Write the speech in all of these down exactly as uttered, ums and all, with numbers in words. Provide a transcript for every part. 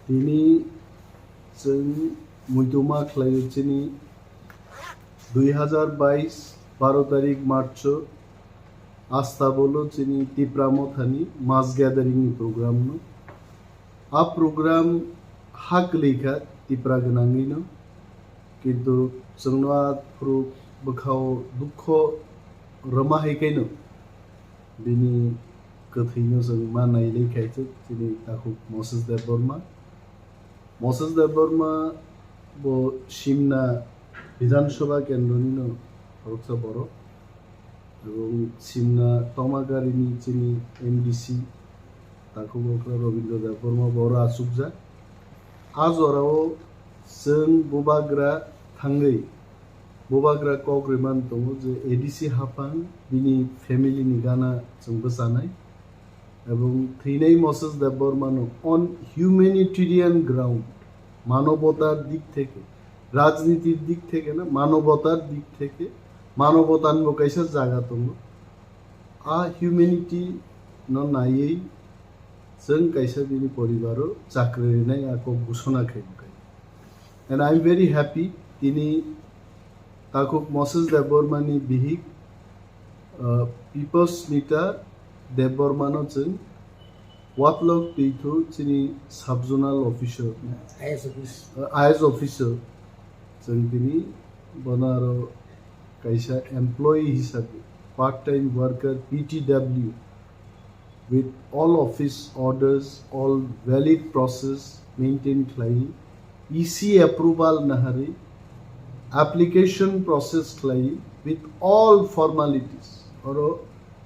Tini chwng muituma khlaio chini dui hazar bais baro tarik March o Astabolo chini Tipra Mothani mass gathering ni program no. A program ha kwlwi kha Tipra gwnangwi no, kintu chwngno a phuru bwkhao dukho rwma hai khaino bini kwthwino chwng ma nailai khaisuk chini takhuk Moses Debbarma. Moses Debbarma bo Simna Bidhan Sabha kendroni no khoroksa borok. Ebong Simna Tomagarini chini M D C takhuk okra Robindra Debbarma bo oro achukjak. A jorao chwng bubagra thangwi bubagra kok rwmani tongo je A D C haphang bini family ni gana chwng bwchanai. Ebong thwinai Moses Debbarma no on humanitarian ground, manobotar dik theke, rajnitir dik theke na, manobotar dik theke, manobotar bo kaisa jaga tongo. A humanity no naiwi chwng kaisa bini poribaro chakri rinai a kok ghosona khaimwkhai. And I am very happy, tini takhuk Moses Debbarma ni bihik, uh, Pipos Nita Debbarma no chwng watlok twithu chini sub-zonal officer, I S office. Uh, I S officer, chwng tini bono aro kaisa employee hisabe, part time worker, P T W, with all office orders, all valid process maintain khlai, E C approval nahari, application process khlai, with all formalities. Oro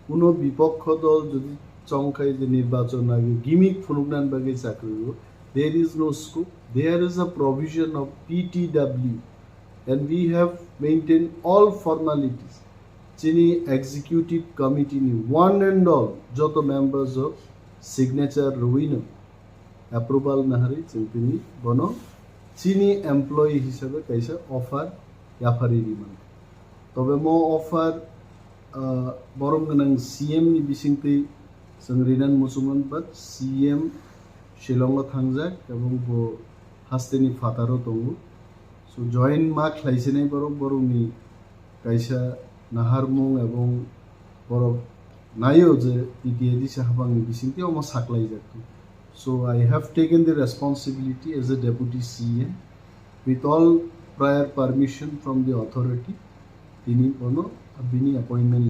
kuno bipokho dol jodi chongkhai je nirbachon age gimmick phunuknani bagwi chakri o, there is no scope. There is a provision of P T W, and we have maintained all formalities. Chini executive committee ni one and all joto members o signature rwino approval nahari chwng tini bono chini employee hisabe kaisa offer yaphari rimani. Tobe mo offer, ah, borom gwnang C M ni bisingtwi chwng rinani muchungmani, but C M Shillong o thangjak ebong bo hasteni phataro tongo. So join ma khlaisinai borok, borokni kaisa naharmung ebong borok naio je P T A D C haphangni bisingtwi omo saklaijak. So I have taken the responsibility as a deputy C M with all prior permission from the authority. Tini bono bini appointment